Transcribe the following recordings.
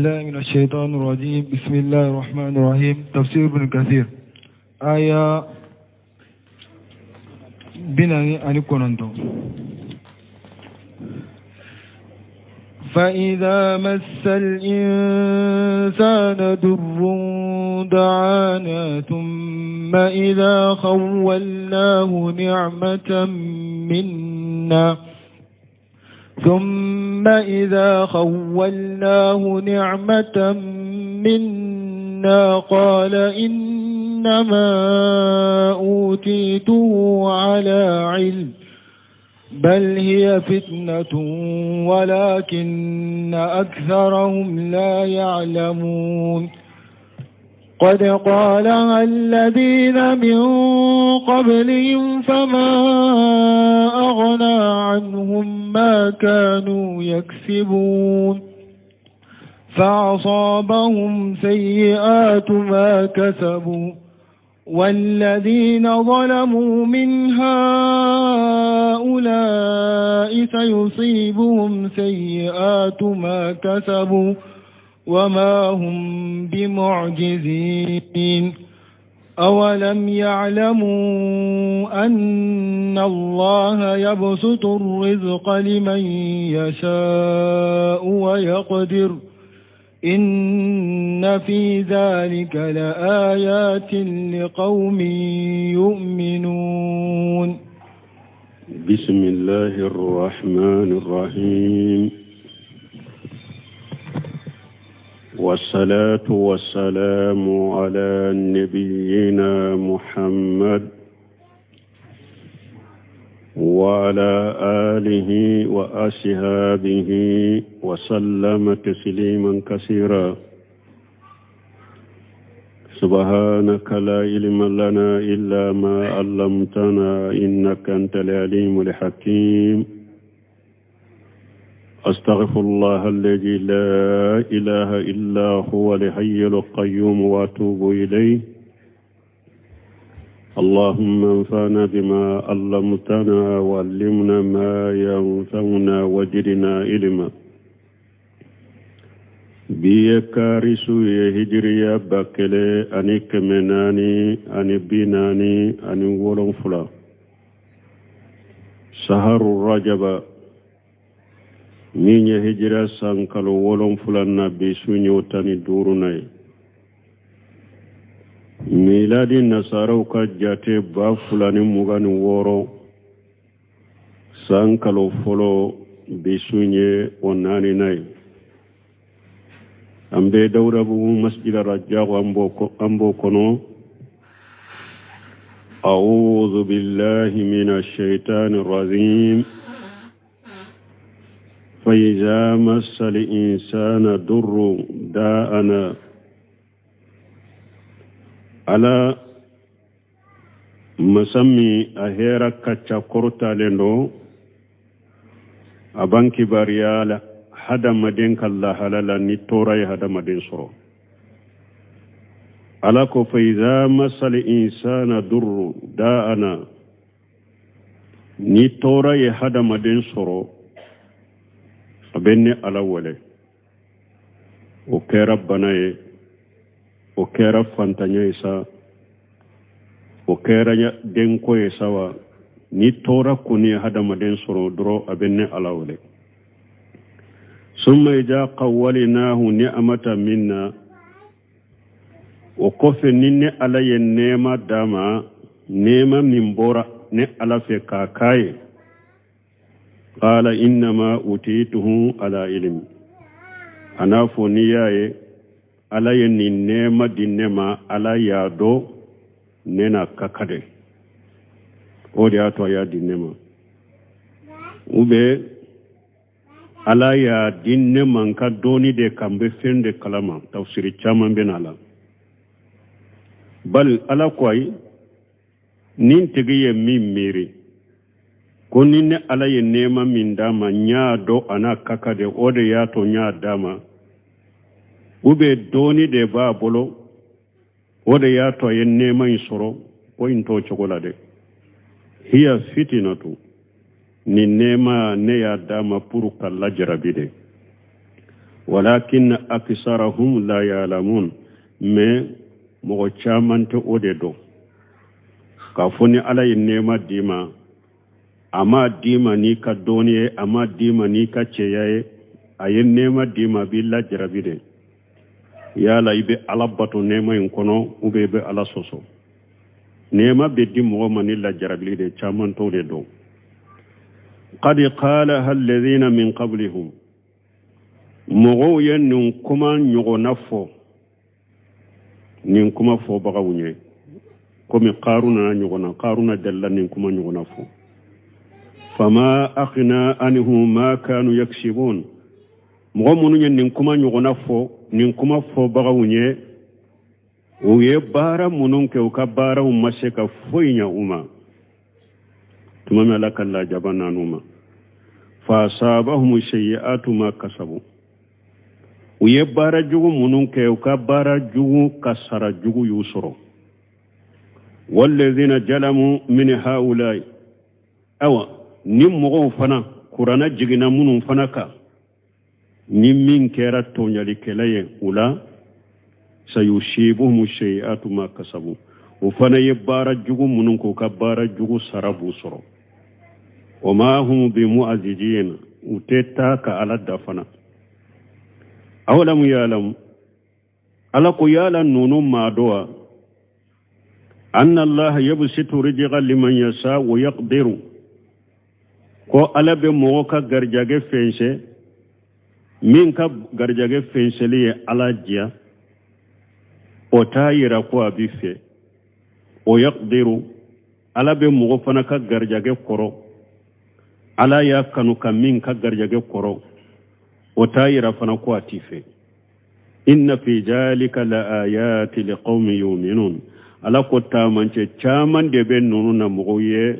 بالله من الشيطان الرجيم. بسم الله الرحمن الرحيم. تفسير ابن كثير آية 49. فإذا مس الإنسان در دعانا ثم إذا خولناه نعمة منا ثم إذا خولناه نعمة منا قال إنما أوتيته على علم بل هي فتنة ولكن أكثرهم لا يعلمون. قد قالها الذين من قبلهم فما أغنى عنهم ما كانوا يكسبون. فأصابهم سيئات ما كسبوا والذين ظلموا من هؤلاء سيصيبهم سيئات ما كسبوا وما هم بمعجزين. أولم يعلموا أن الله يبسط الرزق لمن يشاء ويقدر إن في ذلك لآيات لقوم يؤمنون. بسم الله الرحمن الرحيم، والصلاة والسلام على نبينا محمد وعلى آله وأصحابه وسلم تسليما كثيرا. سبحانك لا علم لنا إلا ما علمتنا إنك أنت العليم الحكيم. أستغفر الله الذي لا إله إلا هو الحي القيوم وأتوب إليه. اللهم انفعنا بما علمتنا وعلمنا ما ينفعنا وزدنا علما. Bi ye kari su ye, hijiriya 1447, saharu rajaba, min ye hijira san kalo 7 na, bi su ɲɛ 15 na ye. Miladi nasaraw ka jate 2026, san kalo fɔlɔ, bi su ye o 4 na ye. An bɛ Dawudabugu masjid Rajago, an b'o kɔnɔ. أعوذ بالله من الشيطان الرجيم. فإذا مس الإنسان ضر دعانا. Ala masa min a hɛrɛ ka ca, kɔrɔtalen don, a b'an kibaruya la hadamaden ka lahala la ni tɔɔrɔ ye hadamaden sɔrɔ. Ala ko: فإذا مس الإنسان ضر دعانا, ni tɔɔrɔ ye hadamaden sɔrɔ, a bɛ ne Ala wele. O kɛra bana ye, o kɛra fantanya ye sa, o kɛra denko ye sa wa, ni tɔɔrɔ kɔni ye hadamaden sɔrɔ dɔrɔn, a bɛ ne Ala wele. ثم إذا خولناه نعمة منا, o kɔfɛ ni ne Ala ye nɛɛma d'a ma, nɛɛma min bɔra ne Ala fɛ k'a k'a ye, قال إنما أوتيته على علم, a n'a fɔ n'i y'a ye Ala ye nin nɛɛma di ne ma, Ala y'a dɔn ne n'a ka kan de, o de y'a to a y'a di ne ma, ou bien Ala y'a di ne ma n ka dɔɔni de kan, n bɛ fɛn de kalama. Tafsiri caman bɛ na la. Bal Ala ko ayi, nin tigi ye min miiri ko ni ne Ala ye nɛɛma min d'a ma, n y'a dɔn a n'a ka kan de, o de y'a to n y'a d'a ma, ou bien dɔɔni de b'a bolo, o de y'a to a ye nɛɛma in sɔrɔ, ko in t'o cogo la dɛ. هي فتنة, nin nɛɛma ne y'a d'a ma pour ka lajarabi de. Walakin aksarahum la ya'lamun, mais mɔgɔ caman tɛ o de dɔn k'a fɔ ni Ala ye nɛɛma d'i ma, a m'a d'i ma n'i ka dɔnni ye, a m'a d'i ma n'i ka cɛya ye, a ye nɛɛma d'i ma, a b'i lajarabi de. Yala i bɛ Ala bato nɛɛma in kɔnɔ ou bien i bɛ Ala sɔsɔ? Nɛɛma bɛ di mɔgɔ ma ni lajarabili de, caman t'o de dɔn. Qad qalaha alladhina min qablihum, mɔgɔw ye nin kuma ɲɔgɔnna fɔ nin kuma fɔbagaw ɲɛ, komi Karuna ɲɔgɔnna. Karuna delila nin kuma ɲɔgɔnna fɔ. Fama aghna anhum ma kanu yaksibun, mɔgɔ minnu ye nin kuma ɲɔgɔnna fɔ nin kuma fɔbagaw ɲɛ, u ye baara minnu kɛ, u ka baaraw ma se ka foyi ɲɛ u ma tuma min Ala ka lajaba nan'u ma. Fa asabahum sayyi'atu ma kasabu, u ye baara jugu minnu kɛ, u ka baara jugu ka sara jugu y'u sɔrɔ. Walladhina jalamu min haulai, awa ni mɔgɔw fana kurana jiginna minnu fana kan, ni min kɛra tɔɲalikɛla ye u la, sayusibuhum sayi'atu ma kasabu, o fana ye baara jugu minnu k'u ka baara jugu sara b'u sɔrɔ. Wa ma hum bi mu'azizina, u tɛ taa ka Ala da fana. Awalam ya'lam, Ala ko yala nunu maa dɔn wa, anna allaha yabsitu rizqa liman yasha wa yaqdiru, ko Ala bɛ mɔgɔ ka garijɛgɛ fɛnsɛ, min ka garijɛgɛ fɛnsɛli ye Ala diya, o t'a yira ko a b'i fɛ. O yaqdiru, Ala bɛ mɔgɔ fana ka garijɛgɛ kɔrɔ, Ala y'a kanu ka min ka garijɛgɛ kɔrɔ, o t'a yira fana ko a t'i fɛ. Inna fi zalika la ayati liqaumin yu'minun, Ala ko taamancɛ caman de bɛ ninnu na mɔgɔw ye,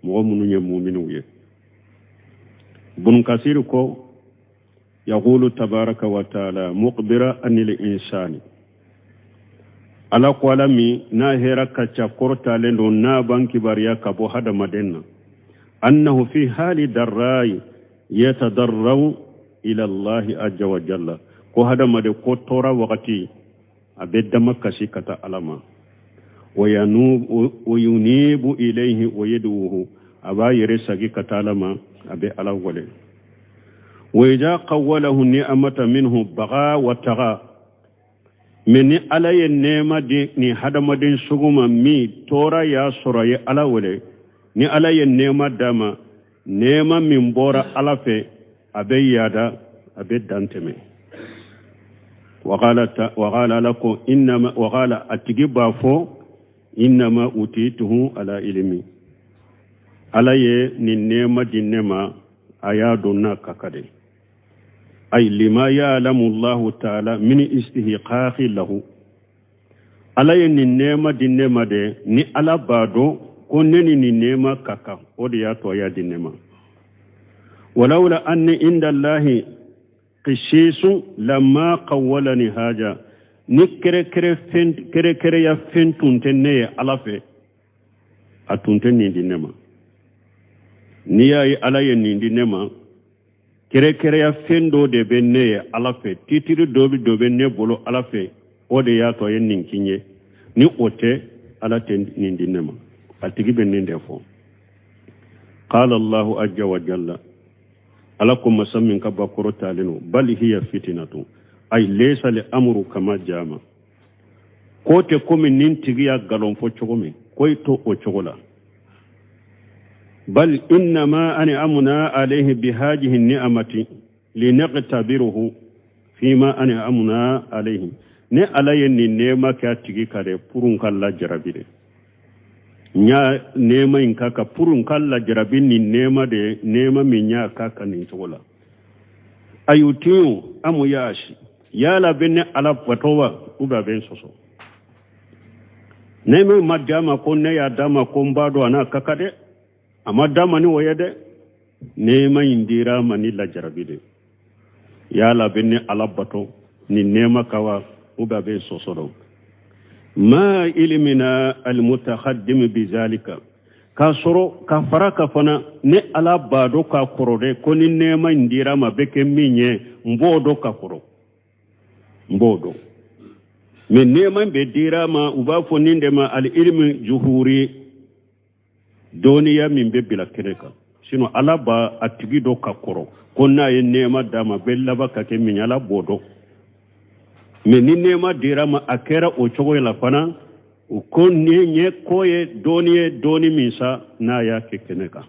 mɔgɔ minnu ye muminiw ye. Ibn Kasir ko yaqulu tabaraka wa taala muqbira anil insani, Ala ko Ala min n'a hɛrɛ ka ca kɔrɔtalen don, n'a b'an kibaruya ka bɔ hadamaden na, annahu fi hali darrayi yatadarraw ila Allahi azza wa jalla, ko hadamaden ko tɔɔrɔ wagati a bɛ dama kasi ka taa Ala ma, wa yunibu ilayhi wa yad'uhu, a b'a yɛrɛ sagi ka taa Ala ma, a bɛ Ala wele. Wa idha qawwalahu ni'amata minhu baga wa taga, mais ni Ala ye nɛɛma di ni hadamaden sugu ma min tɔɔrɔ y'a sɔrɔ a ye Ala wele, ni Ala ye nɛɛma d'a ma, nɛɛma min bɔra Ala fɛ, a bɛ yaada, a bɛ dan tɛmɛ. Waqala, Ala ko innama, waqala, a tigi b'a fɔ innama utituhu ala ilimi, Ala ye nin nɛɛma di ne ma, a y'a dɔn n'a ka kan de. Ay lima ya'lamu Allahu ta'ala min istihqaqi lahu, Ala ye nin nɛɛma di ne ma de, ni Ala b'a dɔn ko ne ni nin nɛɛma ka kan, o de y'a to a y'a di ne ma. Walawla anni inda Allahi qisisun lamma qawwalani haja, ni kɛrɛkɛrɛya fɛn tun tɛ ne ye Ala fɛ, a tun tɛ nin di ne ma. N'i y'a ye Ala ye nin di ne ma, kɛrɛkɛrɛya fɛn dɔ de bɛ ne ye Ala fɛ, titiri dɔ bɛ ne bolo Ala fɛ, o de y'a to a ye nin k'i ye. Ni o tɛ, Ala tɛ nin di ne ma. A tigi bɛ nin de fɔ. Qala Allahu azza wa jalla, Ala ko masa min ka ba kɔrɔtalen don, bal hiya fitinatu ay laysa li amru kama jama, ko tɛ komi nin tigi y'a nkalon fɔ cogo min, ko i to o cogo la. Bal innama an'amna alayhi bihajihi ni'amati linaqtabiruhu fima an'amna alayhi, ne Ala ye nin nɛɛma kɛ a tigi ka dɛ pour n ka lajarabi de, n y'a nɛɛma in k'a kan pour n ka lajarabi nin nɛɛma de, nɛɛma min y'a k'a kan nin cogo la. Ayutiyu amu yaasi, yala bɛ ne Ala bato wa ou bien a bɛ n sɔsɔ? Nɛɛma ma d'a ma ko ne y'a d'a ma ko n b'a dɔn a n'a ka kan dɛ, a ma d'a ma ni o ye dɛ, nɛɛma in dira a ma ni lajarabi de. Yala bɛ ne Ala bato ni nɛɛma ka wa ou bien a bɛ n sɔsɔ dɔn? Ma ilimina almutakhaddim bizalika, K'a sɔrɔ ka fara kan fana, ne Ala b'a dɔn ka kɔrɔ dɛ ko ni nɛɛma in dira a ma bɛ kɛ min ye, n b'o dɔn ka kɔrɔ, n b'o dɔn. Mais nɛɛma in bɛ dira a ma, u b'a fɔ nin de ma al ilmi zuhuri, dɔnniya min bɛ bila kɛnɛ kan. Sinon Ala b'a a tigi dɔn ka kɔrɔ ko n'a ye nɛɛma d'a ma bɛ laban ka kɛ min ye, Ala b'o dɔn. Mais ni nɛɛma dira a ma, a kɛra o cogo la fana, o ko nin ye ko ye dɔɔni ye, dɔɔni min sa n'a y'a kɛ kɛnɛ kan.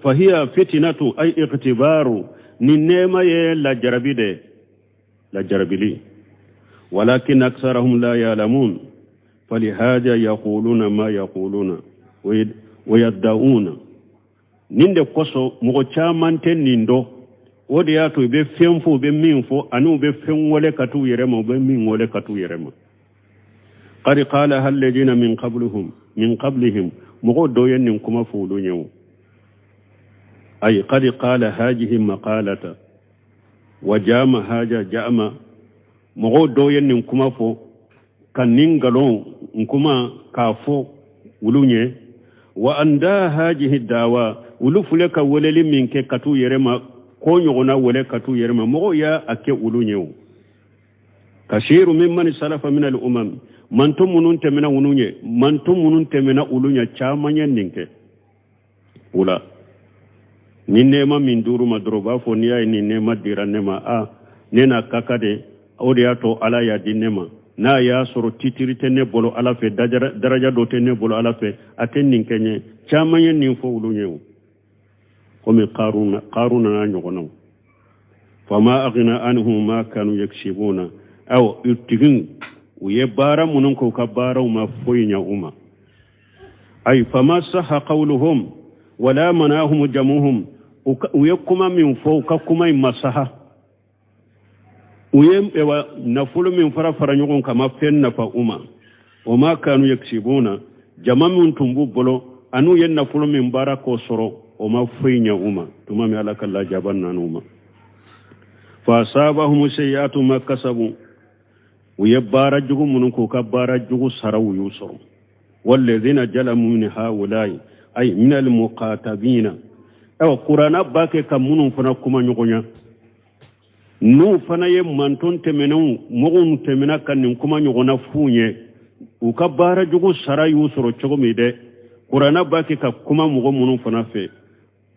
Fahiya fitinatu ay iktibaru, ni nɛɛma ye lajarabi de, lajarabili. Walakin aksarahum la ya'lamun falihada yaquluna ma yaquluna wa yad'una. Nin de kosɔn mɔgɔ caman tɛ nin dɔn. O de y'a to u bɛ fɛn fɔ, u bɛ min fɔ, ani u bɛ fɛn wale ka t'u yɛrɛ ma, u bɛ min wale ka t'u yɛrɛ ma. Qad qalaha alladhina min qablihim min qablihim, mɔgɔw dɔw ye nin kuma fɔ olu ɲɛ o. Ayi qad qala hajihi maqalata wa jama haja jama, mɔgɔw dɔw ye nin kuma fɔ ka nin nkalon n kuma k'a fɔ olu ɲɛ. Wa anda hajihi dawa, olu filɛ ka weleli min kɛ ka t'u yɛrɛ ma, ko ɲɔgɔnna wele ka t'u yɛrɛ ma, mɔgɔw y'a kɛ olu ɲɛ o. Kasiru mimman salafa min al umam, manto minnu tɛmɛna olu ɲɛ, manto minnu tɛmɛna olu ɲɛ, caman ye nin kɛ. O la ni nɛɛma min dir'u ma dɔrɔn, u b'a fɔ n'i y'a ye nin nɛɛma dira ne ma, a ne n'a ka kan de, o de y'a to Ala y'a di ne ma. N'a y'a sɔrɔ titiri tɛ ne bolo Ala fɛ, daraja dɔ tɛ ne bolo Ala fɛ, a tɛ nin kɛ n ye. Caman ye nin fɔ olu ɲɛ o, komi Karuna n'a ɲɔgɔnnaw. Fama agna anhum ma kanu yaksibuna, aw u tigiw u ye baara minnu kɛ, u ka baaraw ma foyi ɲɛ u ma. Ay fama saha qawluhum wala manahum jamuhum, u ye kuma min fɔ, u ka kuma in ma saha. U ye nafolo min fara fara ɲɔgɔn kan, ma fɛn nafa u ma. O ma kanu yaksibuna, jama min tun b'u bolo an'u ye nafolo min baara k'o sɔrɔ, o ma foyi ɲɛ u ma tuma min Ala ka lajaba nan'u ma. Fa asabahum sayyi'atu ma kasabu, u ye baara jugu minnu k'u ka baara jugu sara u y'u sɔrɔ. Walladhina jalamu min haula'i ay min almuqatabina, awa Kurana b'a kɛ ka minnu fana kuma ɲɔgɔnya, n'u fana ye manton tɛmɛnenw, mɔgɔw tɛmɛna ka nin kuma ɲɔgɔnna f'u ye, u ka baara jugu sara y'u sɔrɔ cogo min dɛ, Kurana b'a kɛ ka kuma mɔgɔ minnu fana fɛ,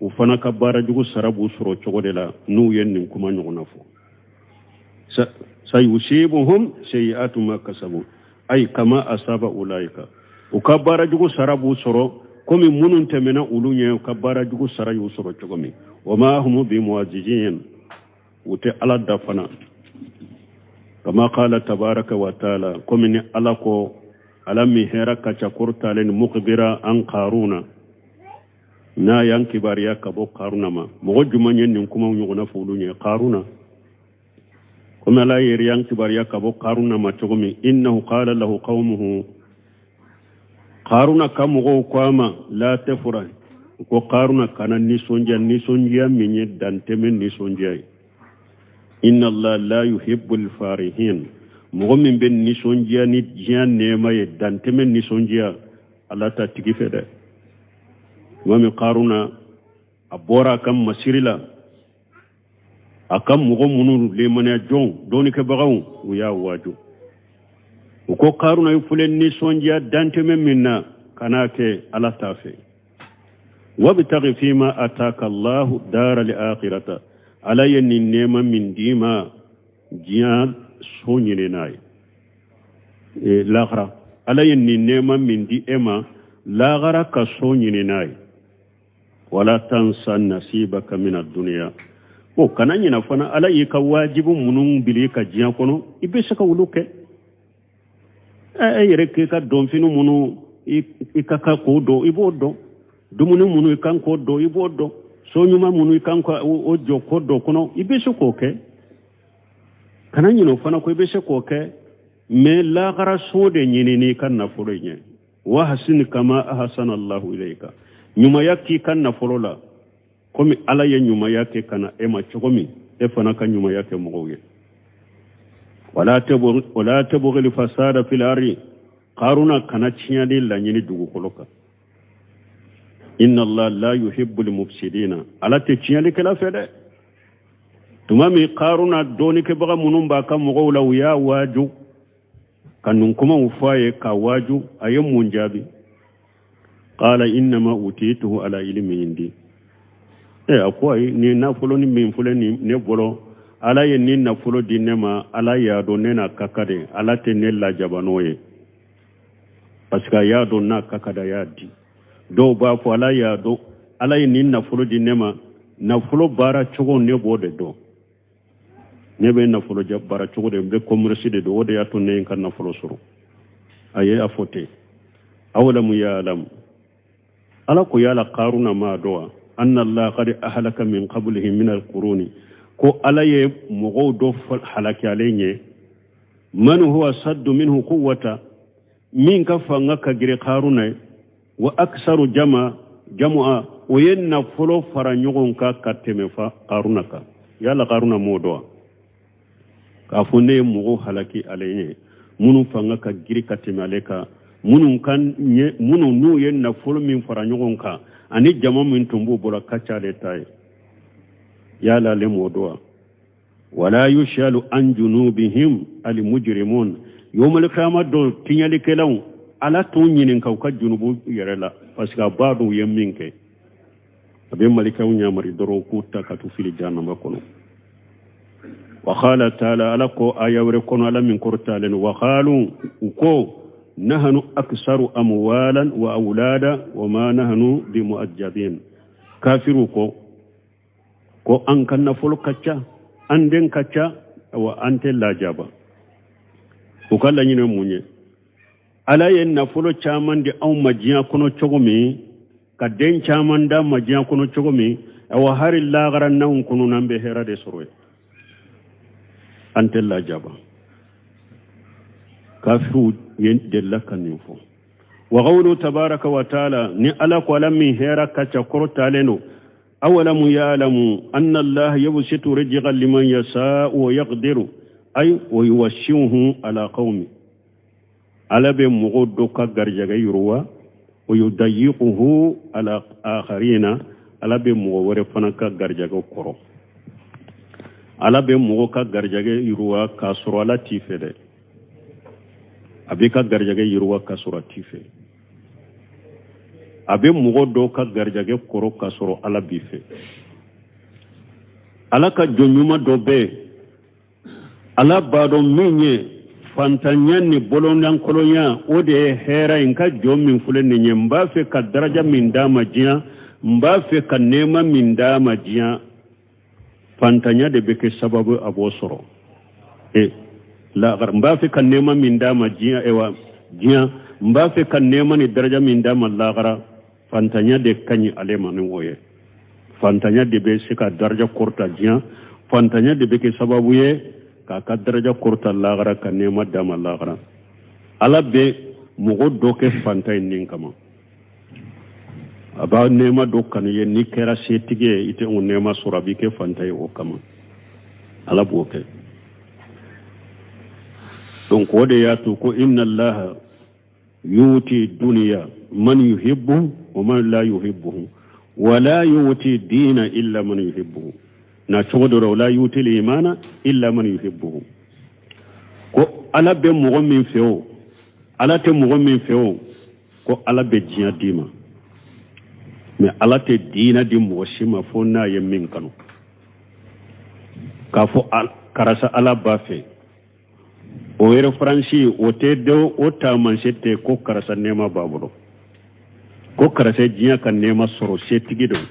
u fana ka baara jugu sara b'u sɔrɔ cogo de la n'u ye nin kuma ɲɔgɔnna fɔ. Sayusibuhum sayi'atu ma kasabu ay kama asaba ulaika, u ka baara jugu sara b'u sɔrɔ komi minnu tɛmɛna olu ɲɛ, u ka baara jugu sara y'u sɔrɔ cogo min. Wa ma hum bi mu'ajizin, u tɛ Ala da fana. Kama qala tabaraka wa taala, komi ni Ala ko, Ala min hɛrɛ ka ca kɔrɔtalen ni mukbira an Karuna, n'a y'an kibaruya ka bɔ Karuna ma, mɔgɔ jumɛn ye nin kumaw ɲɔgɔnna fɔ olu ɲɛ? Karuna. Komi Ala yɛrɛ y'an kibaruya ka bɔ Karuna ma cogo min, innahu qala lahu qawmuhu, Karuna ka mɔgɔw ko a ma, la tafrah, ko Karuna kana nisɔndiya, nisɔndiya min ye dantɛmɛ nisɔndiya ye. Inna Allah la yuhibbul farihin, mɔgɔ min bɛ nisɔndiya ni diɲɛ nɛɛma ye, dantɛmɛ nisɔndiya, Ala t'a tigi fɛ dɛ. Tuma min Karuna a bɔra a ka masiri la, a ka mɔgɔ minnu lemaniya jɔnw dɔnnikɛbagaw, u y'a waaju, u ko Karuna i filɛ nisɔndiya dantɛmɛ min na, kan'a kɛ, Ala t'a fɛ. Wabtagi fima ataka Allahu dara al akhirata, Ala ye nin nɛɛma min d'i ma, diɲɛ so ɲini n'a ye lahara. Ala ye nin nɛɛma min di e ma, lahara ka so ɲini n'a ye. Wala tansa nasibaka mina duniya, o kana ɲina fana, Ala y'i ka wajibu minnu bila i ka diɲɛ kɔnɔ, i bɛ se ka olu kɛ. E yɛrɛ k'i ka dɔnfini minnu i ka kan k'o dɔn, i b'o dɔn. Dumuni minnu i kan k'o dɔn, i b'o dɔn. So ɲuman minnu i kan ka o jɔ ko dɔ kɔnɔ, i bɛ se k'o kɛ. Kana ɲinɛ o fana ko i bɛ se k'o kɛ, mais lahara so de ɲini n'i ka nafolo ɲɛ. Wa hasin kama ahsana Allahu ilayka, ɲumanya k'i ka nafolo la komi Ala ye ɲumanya kɛ ka na e ma cogo min, e fana ka ɲumanya kɛ mɔgɔw ye. Wala tabghil fasada fil ardi, Karuna kana tiɲɛli laɲini dugukolo kan. Inna Allah la yuhibbul mufsidina, Ala tɛ tiɲɛlikɛla fɛ dɛ. Tuma min Karuna dɔɔnikɛbaga minnu b'a ka mɔgɔw la, u y'a waaju ka nin kumaw fɔ a ye k'a waaju, a ye mun jaabi? Qala innama utituhu ala ilmi indi. E a ko ayi, nin nafolo ni min filɛ nin ne bolo, Ala ye nin nafolo di ne ma, Ala y'a dɔn ne n'a ka kan de, Ala tɛ ne lajaba n'o ye, parce que a y'a dɔn n'a ka kan de, a y'a di. Dɔw b'a fɔ Ala y'a dɔn, Ala ye nin nafolo di ne ma, nafolo baara cogo ne b'o de dɔn, ne bɛ nafolo baara cogo de, n bɛ commerce de dɔn, o de y'a to ne ye n ka nafolo sɔrɔ. A ye a fɔ ten. Awalamu ya'lam, Ala ko yala Karuna m'a dɔn wa, anna Allah qad ahlaka min qablihi min alquruni, ko Ala ye mɔgɔw dɔ halaki ale ɲɛ, man huwa saddu minhu quwwata, min ka fanga ka girin Karuna ye, wa aksaru jama jamu'a, o ye nafolo fara ɲɔgɔn kan ka tɛmɛ fa Karuna kan. Yala Karuna m'o dɔn wa, k'a fɔ ne ye mɔgɔw halaki ale ɲɛ, minnu fanga ka girin ka tɛmɛ ale kan, minnu ka ɲɛ, minnu n'u ye nafolo min fara ɲɔgɔn kan ani jama min tun b'u bolo ka ca ale ta ye, yala ale m'o dɔn wa? Wala yushalu an junubihim almujrimun, yawmal qiyamah don tiɲɛlikɛlaw Ala t'u ɲininka u ka junubu yɛrɛ la, parce que a b'a dɔn u ye min kɛ. A bɛ malikaw ɲamari dɔrɔn k'u ta ka t'u fili jahanama kɔnɔ. Wa qala taala, Ala ko aya wɛrɛ kɔnɔ, Ala min kɔrɔtalen, wa qalu, u ko nahanu aksaru amwalan wa awlada wa ma nahanu bimu'ajjabin. Kafiru ko an ka nafolo ka ca, an den ka ca, wa an tɛ lajaba. U ka laɲini mun ye? Ala ye nafolo caman di anw ma diɲɛ kɔnɔ cogo min, ka den caman d'an ma diɲɛ kɔnɔ cogo min, awa hari lagara n'anw kɔnɔ n'an bɛ hɛrɛ de sɔrɔ yen, an tɛ lajaba. Kafiru ye delila ka nin fɔ. Wa qawlu tabaraka wa taala, ni Ala ko, Ala min hɛrɛ ka ca kɔrɔtalen don, awalamu ya'lamu anna Allah yabsitu rizqa liman yasha'u wa yaqdiru ay wa yuwassi'uhu ala qawmi. Ala bɛ mɔgɔ dɔ ka garijɛgɛ yiriwa, wa yudayiquhu ala akharina, Ala bɛ mɔgɔ wɛrɛ fana ka garijɛgɛ kɔrɔ. Ala bɛ mɔgɔ ka garijɛgɛ yiriwa k'a sɔrɔ Ala t'i fɛ dɛ, a b'i ka garijɛgɛ yiriwa k'a sɔrɔ a t'i fɛ. A bɛ mɔgɔ dɔw ka garijɛgɛ kɔrɔ k'a sɔrɔ Ala b'i fɛ. Ala ka jɔn ɲuman dɔ bɛ yen, Ala b'a dɔn min ye fantanya ni bolonankolonya, o de ye hɛrɛ ye. N ka jɔn min filɛ nin ye, n b'a fɛ ka daraja min d'a ma diɲɛ, n b'a fɛ ka nɛɛma min d'a ma diɲɛ, fantanya de bɛ kɛ sababu a b'o sɔrɔ. E lagara, n b'a fɛ ka nɛɛma min d'a ma diɲɛ, ewa diɲɛ, n b'a fɛ ka nɛɛma ni daraja min d'a ma lagara, fantanya de ka ɲi ale ma ni o ye. Fantanya de bɛ se ka daraja kɔrɔta diɲɛ, fantanya de bɛ kɛ sababu ye k'a ka daraja kɔrɔta lagara, ka nɛɛma d'a ma lagara. Ala bɛ mɔgɔ dɔ kɛ fantan ye nin kama, a b'a nɛɛma dɔ kanu ye, n'i kɛra setigi ye i tɛ o nɛɛma sɔrɔ, a b'i kɛ fantan ye o kama, Ala b'o kɛ. Donc o de y'a to ko inna Allaha yuti duniya man yuhibbu wa man la yuhibbuhu wa la yuti dina illa man yuhibbuhu, na cogo dɔ la wa la yuti imana illa man yuhibbuhu. Ko Ala bɛ mɔgɔ min fɛ o, Ala tɛ mɔgɔ min fɛ o, ko Ala bɛ diɲɛ d'i ma, mais Ala tɛ diinɛ di mɔgɔ si ma fo n'a ye min kanu. K'a fɔ karisa Ala b'a fɛ, o référence o tɛ dɔn, o taamasiyɛn tɛ ko karisa nɛɛma b'a bolo, ko karisa diɲɛ ka nɛɛma sɔrɔ setigi don,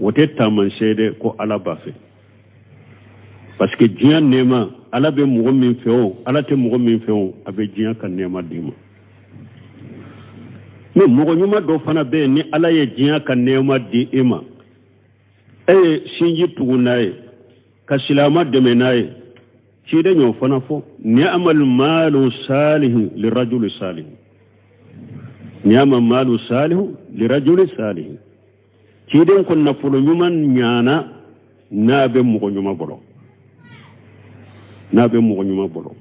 o tɛ taamasiyɛn dɛ ko Ala b'a fɛ. Parce que diɲɛ nɛɛma, Ala bɛ mɔgɔ min fɛ o, Ala tɛ mɔgɔ min fɛ o, a bɛ diɲɛ ka nɛɛma d'i ma. Mais mɔgɔ ɲuman dɔ fana bɛ yen, ni Ala ye diɲɛ ka nɛɛma di e ma, e ye sinji tugu n'a ye, ka silamɛ dɛmɛ n'a ye, ciden y'o fana fɔ, ni'mal maalu salihu lirajuli salihu, ni'ma maalu salihu lirajuli salihu. Ciden ko nafolo ɲuman ɲana n'a bɛ mɔgɔ ɲuman bolo, n'a bɛ mɔgɔ ɲuman bolo.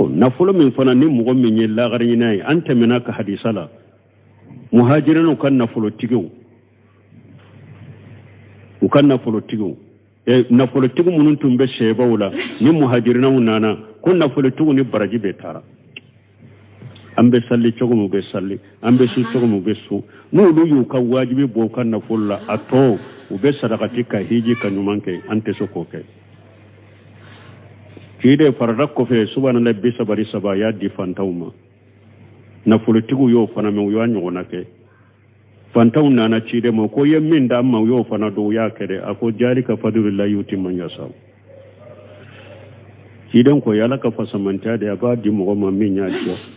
Nafolo min fana ni mɔgɔ min ye lagara ɲinɛ ye, an tɛmɛna ka hadisa la, muhajirinaw ka nafolotigiw, u ka nafolotigiw, nafolotigi minnu tun bɛ sɛbaw la, ni muhajirinaw nana ko nafolotigiw ni baraji bɛɛ taara. An bɛ sali cogo min, u bɛ sali, an bɛ sun cogo min, u bɛ sun. N'olu y'u ka wajibi bɔ u ka nafolo la, a tɔ u bɛ sarakati ka hiji ka ɲuman kɛ. An tɛ se k'o kɛ. Ciden farada kɔfɛ subhanallah 33, a y'a di fantanw ma. Nafolotigiw y'o fana mɛn, u y'a ɲɔgɔnna kɛ. Fantanw nana ciden ma ko i ye min d'an ma, u y'o fana don, u y'a kɛ dɛ. A ko zalika fadlullahi yuti man yasa. Ciden ko ala ka fasamantiya de, a b'a di mɔgɔ ma min y'a jɔ.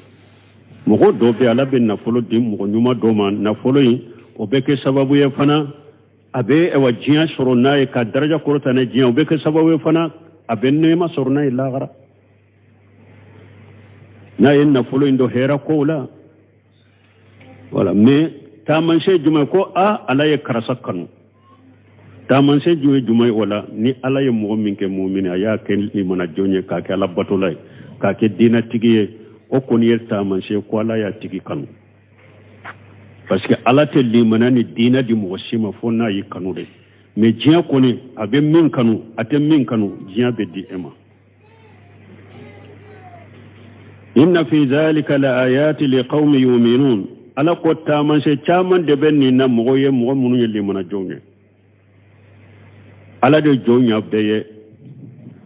Mɔgɔ dɔ bɛ, ala bɛ nafolo di mɔgɔ ɲuman dɔ ma, nafolo in o bɛ kɛ sababu ye fana a bɛ awa diɲɛ sɔrɔ n'a ye, ka daraja kɔrɔta n'a diɲɛ, o bɛ kɛ sababu ye fana a bɛ nɛɛma sɔrɔ n'a ye lahara, n'a ye nafolo in don hɛrɛ kow la. Wala mais taamasiyɛn jumɛn ko a ala ye karisa kanu? Taamasiyɛn jumɛn jumɛn o la? Ni ala ye mɔgɔ min kɛ mumini, a y'a kɛ limana jɔn ye, k'a kɛ ala batola ye, k'a kɛ diinɛtigi ye, o kɔni ye taamasiyɛn ko ala y'a tigi kanu. Parce que ala tɛ limana ni diinɛ di mɔgɔ si ma fo n'a y'i kanu de. Mais diɲɛ kɔni, a bɛ min kanu, a tɛ min kanu, diɲɛ bɛ di e ma. Inna fi zalika la ayati li qaumin yu'minun. Ala ko taamasiyɛn caman de bɛ nin na mɔgɔ ye, mɔgɔ minnu ye limana jɔnw ye. Ala de jɔn ɲa bɛɛ ye,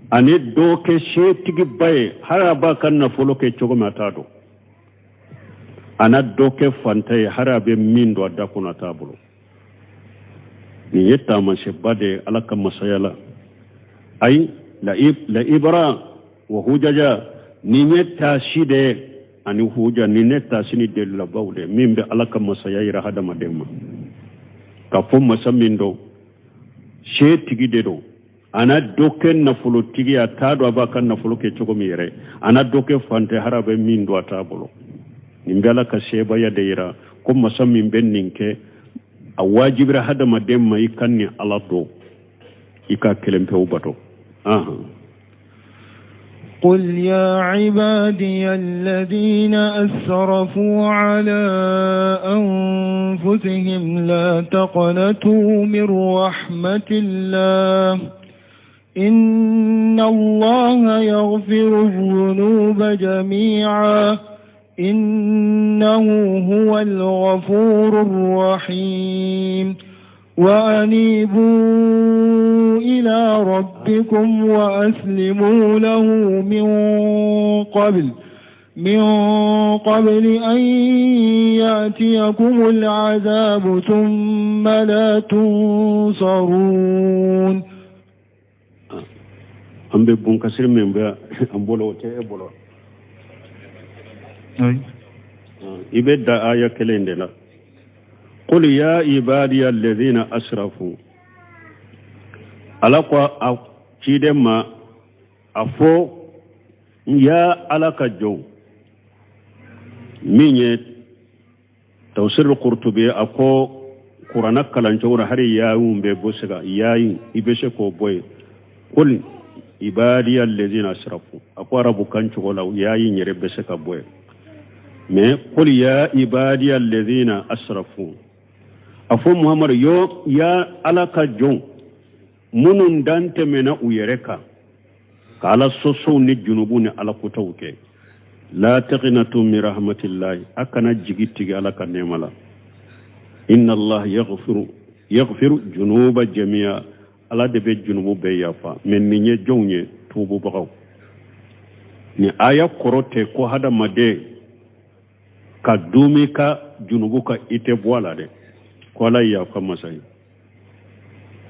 ani dɔ kɛ setigiba ye, hali a b'a ka nafolo kɛ cogo min a t'a dɔn, a na dɔ kɛ fantan ye, hali a bɛ min don a da kɔnɔ a t'a bolo. Nin ye taamasiyɛnba de ye ala ka masaya la. Ayi la ibra wa hujaja, nin ye taasi de ye ani huja, nin ye taasi ni dalilabaw de min bɛ ala ka masaya yira hadamaden ma, k'a fɔ masa min don, setigi de don. A na dɔ kɛ nafolotigi, a t'a dɔn a b'a ka nafolo kɛ cogo min yɛrɛ, a na dɔ kɛ fantan, hali a bɛ min don a t'a bolo. Nin bɛ ala ka sebaya de yira ko masa min bɛ nin kɛ, a wajibira hadamaden ma i ka nin ala dɔn, i ka kelen pewu bato. قل يا عبادي الذين أسرفوا على أنفسهم لا تقنطوا من رحمة الله إن الله يغفر الذنوب جميعا إنه هو الغفور الرحيم وأنيبوا إلى ربكم وأسلموا له من قبل أن يأتيكم العذاب ثم لا تنصرون. An bɛ bunkasiri min bɛ an bolo, o tɛ e bolo. I bɛ da aya kelen de la. Qul ya ibadiya alladhina asrafu, ala ko a ciden ma, a fɔ ya ala ka jɔnw. Min ye tafsir Qurtubi, a ko kuranna kalan cogo la, hali yaayun bɛ bɔ se ka yaayin, i bɛ se k'o bɔ yen. Qul ibadiya alladhina asrafu, a ko arabu kan cogo la, yaayin yɛrɛ bɛ se ka bɔ yen. Mais qul ya ibadiya alladhina asrafu, a fɔ Muhamadu yo, ya ala ka jɔn minnu dan tɛmɛna u yɛrɛ kan ka ala sɔsɔw ni junubu ni ala kotaw kɛ, la taqnatu min rahmatillahi, a kana jigi tigɛ ala ka nɛɛma la. Inna allah yaghfiru junuba jami'a, ala de bɛ junubu bɛɛ yafa. Mais nin ye jɔnw ye? Tububagaw. Ni aya kɔrɔ tɛ ko hadamaden ka dumi ka junubu ka i tɛ bɔ a la dɛ, ko ala yafa masa ye.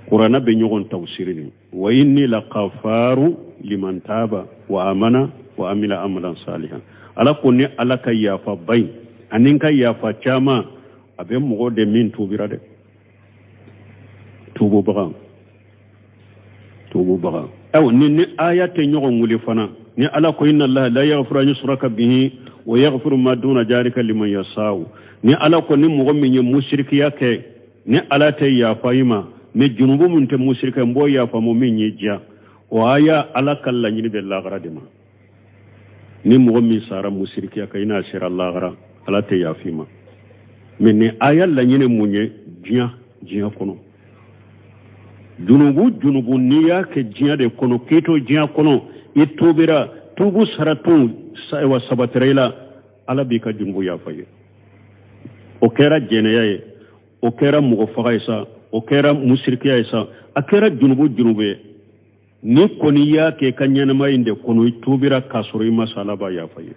Kuranna bɛ ɲɔgɔn tafsiri de. Wa inni laqafaru liman taba wa amana wa amila amalan salihan, ala ko ni ala ka yafa ba in ani n ka yafa caman, a bɛ mɔgɔ de min tubira dɛ, tububaga, tububaga. Aw ni aya tɛ ɲɔgɔn wuli fana. Ni ala ko inna allaha la yaghfiru an yushraka bihi wa yaghfiru ma duna zalika liman yasha'u, ni ala ko ni mɔgɔ min ye musirikiya kɛ, ni ala tɛ yafa i ma, mais junubu min tɛ musirika, n b'o yafa mɔ min ye diya. O aya, ala ka laɲini bɛ lagara de ma. Ni mɔgɔ min sara musirikiya kan, i n'a sera lahara, Ala tɛ yafa i ma. Mais nin aya laɲini mun ye diɲɛ kɔnɔ? Junubu junubu n'i y'a kɛ diɲɛ de kɔnɔ, k'i to diɲɛ kɔnɔ, i tubira, tubu saratu wa sabatira i la, Ala b'i ka junubu yafa ye. O kɛra jɛnɛya ye, o kɛra mɔgɔ faga ye sa, o kɛra musirikiya ye sa, a kɛra junubu junubu ye, ni kɔni y'a kɛ i ka ɲɛnamaya in de kɔnɔ, i tubira k'a sɔrɔ i ma sa, Ala b'a yafa ye.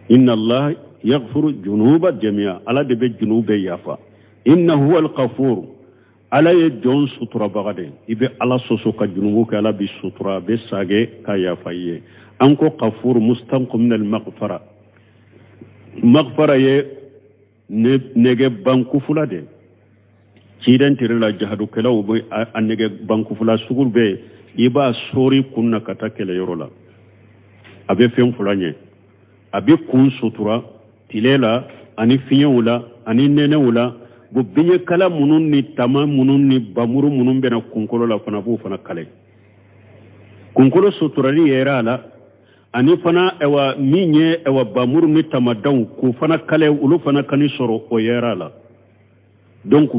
Inna Allah yaghfiru junuba jami'a, Ala de bɛ junubu bɛɛ yafa. Innahu huwal ghafur, Ala ye jɔn suturabaga de ye. I bɛ Ala sɔsɔ ka junubu kɛ, Ala b'i sutura, a bɛ sage ka yafa i ye. An ko ghafur mustaqim min al maghfara, maghfara ye nɛgɛ bankufula de. Ciden tere la jahadukɛlaw bɛ a nɛgɛ bankufula sugu bɛɛ, i b'a sori kun na ka taa kɛlɛyɔrɔ la. A bɛ fɛn fila ɲɛ, a bɛ kun sutura tile la ani fiɲɛw la ani nɛnɛw la. Bon, biɲɛkala minnu ni tama minnu ni bamuru minnu bɛna kunkolo la fana, b'o fana kale. Kunkolo suturali yɛrɛ a la, ani fana ɛwa min ye ɛwa bamuru ni tamadanw k'o fana kale, olu fana kani sɔrɔ o yɛrɛ a la. Donc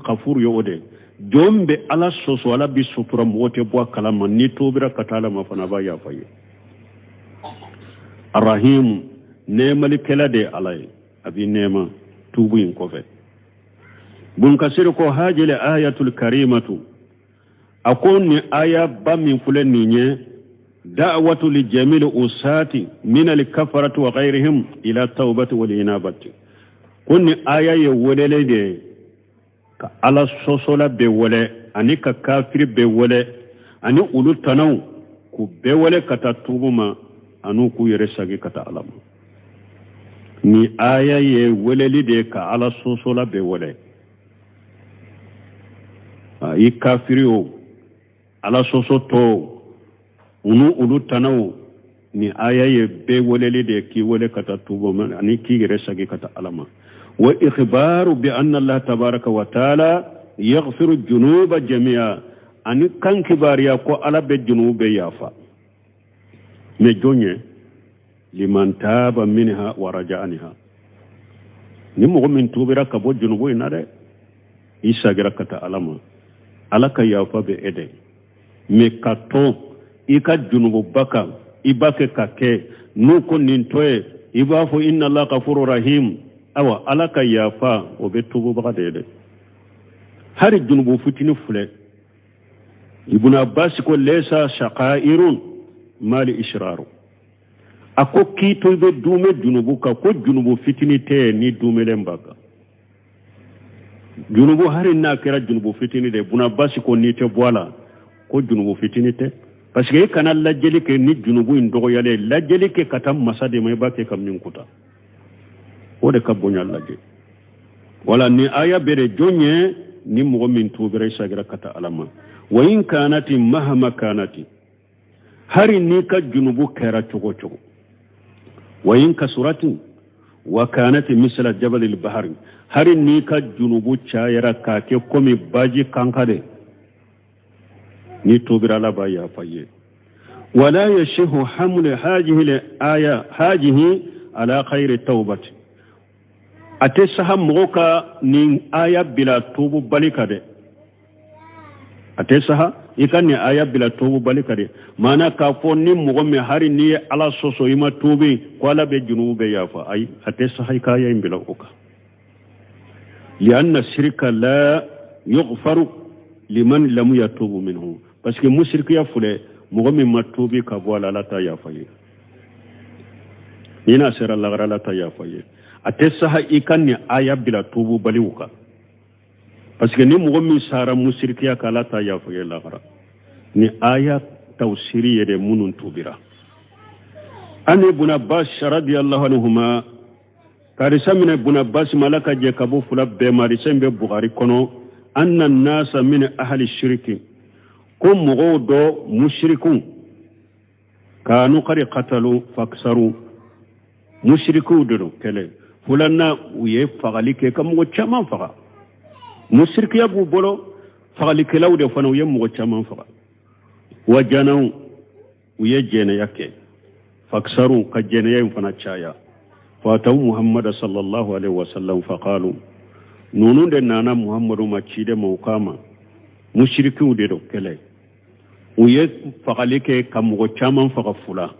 kafuru ye o de. Jɔn bɛ Ala sɔsɔ, Ala bɛ sutura, mɔgɔ tɛ bɔ a kalama. N'i tubira ka taa Ala ma fana, a b'a yafa ye. Arahim, nɛɛmalikɛla de ye Ala ye, a b'i nɛɛma tubu in kɔfɛ. Bunkasiri ko hajele ayatul karimatu, a ko nin aya ba min filɛ nin ye, da'watu li jamil usati min al kafarati wa ghayrihim ila tawbati wal inabati. Ko nin aya ye welele de ye ka Ala sɔsɔla bɛɛ wele, ani ka kafiri bɛɛ wele, ani olu tanaw k'u bɛɛ wele ka taa tubu ma, ani k'u yɛrɛ sagi ka taa Ala ma. Nin aya ye weleli de ye ka Ala sɔsɔla bɛɛ wele, i kafiri o, Ala sɔsɔ tɔ o, unu olu tanaw, ni aya ye bɛɛ weleli de ye k'i wele ka taa tubu ma ani k'i yɛrɛ sagi ka taa Ala ma. Wa ikhbaru bi anna Allah tabaraka wa taala yaghfiru junuba jami'a, ani kan kibaruya ko Ala bɛ junubu bɛɛ yafa. Mais jɔn ye? Liman taba minha wa raja'a anha, ni mɔgɔ min tubira ka bɔ junubu in na dɛ, i sagira ka taa Ala ma, Ala ka yafa bɛ e dɛ. Mais ka to i ka junububa kan, i b'a kɛ ka kɛ n'u ko nin to ye, i b'a fɔ inna Allah ghafuru rahim. Awa, Ala ka yafa o bɛ tububaga de ye dɛ. Hali junubu fitini filɛ, Ibn Abbas ko laysa shaqairun mali israru, a ko k'i to i bɛ duumɛ junubu kan, ko junubu fitini tɛ ni duumɛlen b'a kan. Junubu hali n'a kɛra junubu fitini de, Ibn Abbas ko n'i tɛ bɔ a la, ko junubu fitini tɛ. Parce que e kana lajɛli kɛ ni junubu in dɔgɔyalen, lajɛli kɛ ka taa masa de ma, i b'a kɛ ka min kuta, o de ka bonya lajɛ. Wala ni aya bɛ de jɔn ye? Ni mɔgɔ min tubira, i sagira ka taa Ala ma. Wa in kanati mahama kanati, hari n'i ka junubu kɛra cogo cogo, wa in kasurati wa kanati misla jabalil bahari, hari n'i ka junubu cayara k'a kɛ komi baji kanka de, ni tubira, Ala b'a yafa ye. Wala yashihu hamlu hajihi aya hajihi ala khayri tawbati, a tɛ saha mɔgɔ ka nin aya bila tubu bali ka dɛ. A tɛ saha i ka nin aya bila tubu bali ka dɛ. Maana k'a fɔ ni mɔgɔ min hari n'i ye Ala sɔsɔ, i ma tubi, ko Ala bɛ junubu bɛɛ yafa, ayi, a tɛ saha i ka aya in bila o kan. Lianna sirika la yughfaru liman lam yatubu minhu, parce que musirikiya filɛ, mɔgɔ min ma tubi ka bɔ a la, Ala t'a yafa ye. Ni n'a sera lagara, Ala t'a yafa ye. A tɛ saha i ka nin aya bila tubu baliw kan, parce que ni mɔgɔ min sara musirikiya kan, Ala t'a yafa ye lagara. Ni aya tawsiri ye de minnu tubira. An Ibn Abbas radiyallahu anhuma, karisa minɛ Ibn Abbas ma, Ala ka jɛ ka bɔ fila bɛɛ ma, hadisa in bɛ Bukhari kɔnɔ, anna nasa min ahli shiriki, ko mɔgɔw dɔ musirikiw, kanu qad qatalu faksaru, musirikiw de don kɛlɛ fulanna, u ye fagali kɛ ka mɔgɔ caman faga. Musirikiya b'u bolo, fagalikɛlaw de fana, u ye mɔgɔ caman faga. Wa janaw, u ye jɛnɛya kɛ. Faksaru, ka jɛnɛya in fana caya. Fataw Muhammada sallallahu alaihi wasallam faqalu, ninnu de nana Muhammadu ma ciden ma, u k'a ma musirikiw de don kɛlɛ. U ye fagali kɛ ka mɔgɔ caman faga fula,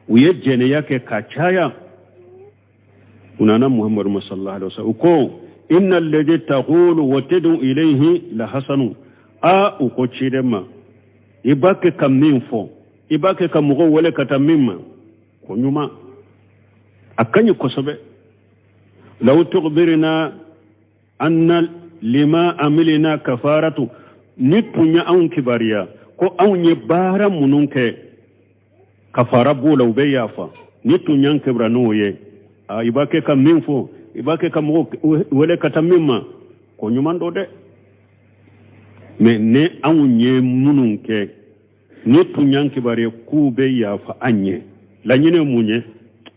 u ye jɛnɛya kɛ ka caya. U nana Muhammadu ma sallallahu alaihi wasallam, u ko inna alladhi taqulu wa tad'u ilayhi la hasanu. A u ko ciden ma, i b'a kɛ ka min fɔ, i b'a kɛ ka mɔgɔw wele ka taa min ma, ko ɲuman, a ka ɲi kosɛbɛ. Law tukhbirna anna lima amilina kafaratu, n'i tun ye anw kibaruya ko anw ye baara minnu kɛ, kafara b'o la, u bɛ yafa, n'i tun y'an kibaruya n'o ye, a i b'a kɛ ka min fɔ, i b'a kɛ ka mɔgɔw wele ka taa min ma, ko ɲuman don dɛ. Mais ni anw ye minnu kɛ, n'i tun y'an kibaruya k'u bɛ yafa an ye, laɲini ye mun ye?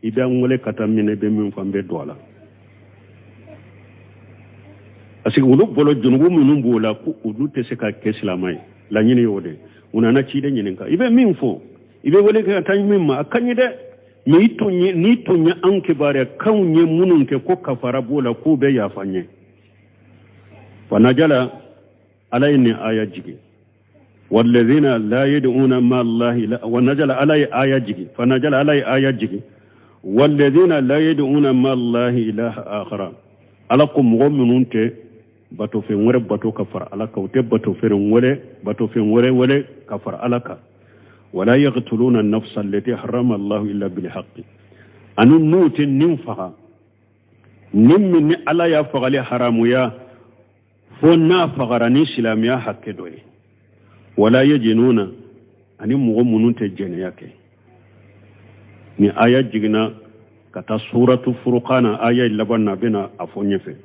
I bɛ an wele ka taa min na, i bɛ min fɔ, an bɛ don a la. Parce que olu bolo junubu minnu b'o la, ko olu tɛ se ka kɛ silamɛ ye, laɲini y'o de. U nana ciden ɲininka, i bɛ min fɔ, i bɛ wele ka taa min ma, a ka ɲi dɛ, mais i tun ye, n'i tun ye anw kibaruya k'anw ye minnu kɛ, ko kafara b'o la, k'u bɛ yafa an ye. Fanajala, Ala ye nin aya jigin, walladhina la yad'una ma Allahi wa najala, Ala ye aya jigin, fanajala, Ala ye aya jigin, walladhina la yad'una ma Allahi ilaha akhara. Ala ko mɔgɔ minnu tɛ batofɛn wɛrɛ bato ka fara Ala kan, u tɛ batofɛn wɛrɛ wele ka fara Ala kan. Wala yaqtuluna nafsa allati harrama Allahu illa bil haqqi, ani n'u tɛ nin faga, nin min ni Ala y'a fagali haramuya fo n'a fagara ni silamɛya hakɛ dɔ ye. Wala yajinuna, ani mɔgɔ minnu tɛ jɛnɛya kɛ. Ni aya jiginna ka taa suratu furukana, aya laban na, a bɛna a fɔ ɲɛfɛ.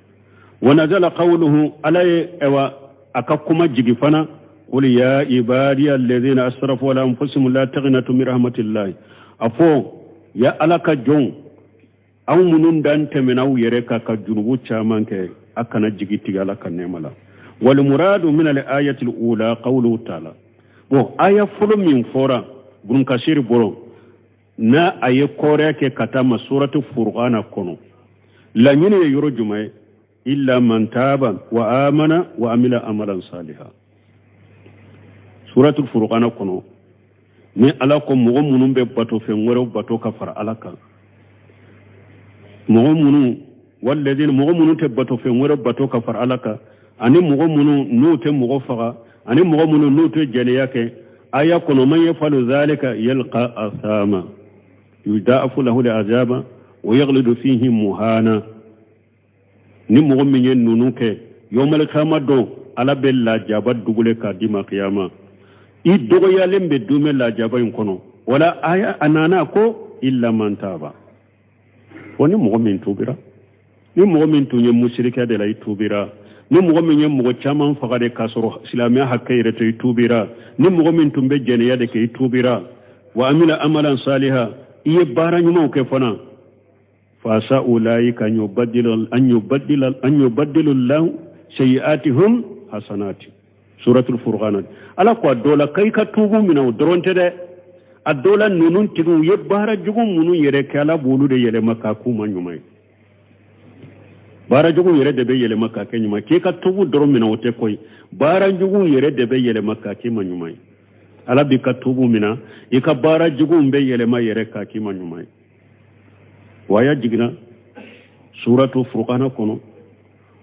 Wa nazala qawluhu, Ala ye ɛwa a ka kuma jigi fana, qul ya ibadiya alladhina asrafu ala anfusihim la taqnatu min rahmatillahi. A fɔ ya Ala ka jɔnw, aw minnu dan tɛmɛna aw yɛrɛ kan ka junubu caman kɛ, a kana jigi tigɛ Ala ka nɛɛma la. Walmuradu min al ayati ula qawluhu taala. Bon, aya fɔlɔ min fɔra Ibn Kasiri bolo, n'a a ye kɔrɛ kɛ ka taa ma suratu furqana kɔnɔ, laɲini ye yɔrɔ jumɛn ye? Illa man taba wa amana wa amila amalan saliha. Suratu furqana kɔnɔ, ni Ala ko mɔgɔ minnu bɛ batofɛn wɛrɛw bato ka fara Ala kan, mɔgɔ minnu walladina, mɔgɔ minnu tɛ batofɛn wɛrɛ bato ka fara Ala kan, ani mɔgɔ minnu n'u tɛ mɔgɔ faga, ani mɔgɔ minnu n'u tɛ jɛnɛya kɛ, aya kɔnɔ, man yafalu zalika yalqa asama yudaafu lahu alazaba wa yaghlidu fihi muhana. Ni mɔgɔ min ye ninnu kɛ, yawmal kiyama don, Ala bɛ lajaba dubule k'a d'i ma kiyama, i dɔgɔyalen bɛ dumɛ lajaba in kɔnɔ. Wala aya a nana ko illa man taba, fo ni mɔgɔ min tubira. Ni mɔgɔ min tun ye musirikɛ de la, i tubira. Ni mɔgɔ min ye mɔgɔ caman faga de k'a sɔrɔ silamɛya hakɛ yɛrɛ tɛ, i tubira. Ni mɔgɔ min tun bɛ jɛnɛya de kɛ, i tubira. Wa amila amalan saliha, i ye baara ɲumanw kɛ fana. Fasa ulaika an yubaddila an yubaddila an yubaddilu lahu sayi'atihum hasanati. Suratul furqan. Ala ko a dɔ la k'i ka tuubu minɛ, o dɔrɔn tɛ dɛ, a dɔ la ninnu tigiw ye baara jugu minnu yɛrɛ kɛ, Ala b'olu de yɛlɛma k'a k'u ma ɲuman ye. Baara jugu yɛrɛ de bɛ yɛlɛma k'a kɛ ɲuman ye. K'i ka tuubu dɔrɔn minɛ, o tɛ koyi, baara jugu yɛrɛ de bɛ yɛlɛma k'a k'i ma ɲuman ye. Ala b'i ka tuubu minɛ, i ka baara jugu bɛ yɛlɛma yɛrɛ k'a k'i ma ɲuman ye. Wa aya jiginna suratu furqana kɔnɔ.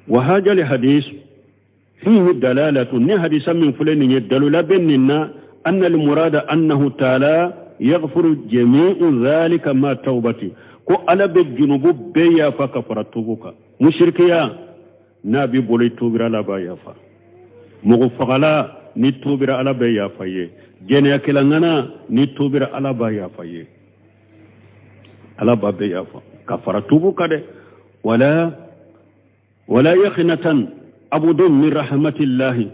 Wa hajali hadis fihi dalalatu, ni hadisa min filɛ nin ye, dalila bɛ nin na, anna almurada annahu taala yaghfiru jami'u dhalika ma tawbati, ko Ala bɛ junubu bɛɛ yafa ka fara tuubu kan. Musirikiya n'a b'i bolo, i tuubira, Ala b'a yafa. Mɔgɔ fagala, ni tuubira, Ala bɛ yafa ye. Jɛnɛyakɛla ŋana, ni tuubira, Ala b'a yafa ye. Ala b'a bɛɛ yafa ka fara tuubu kan dɛ. Wala yaqnatan abudun min rahmatillahi,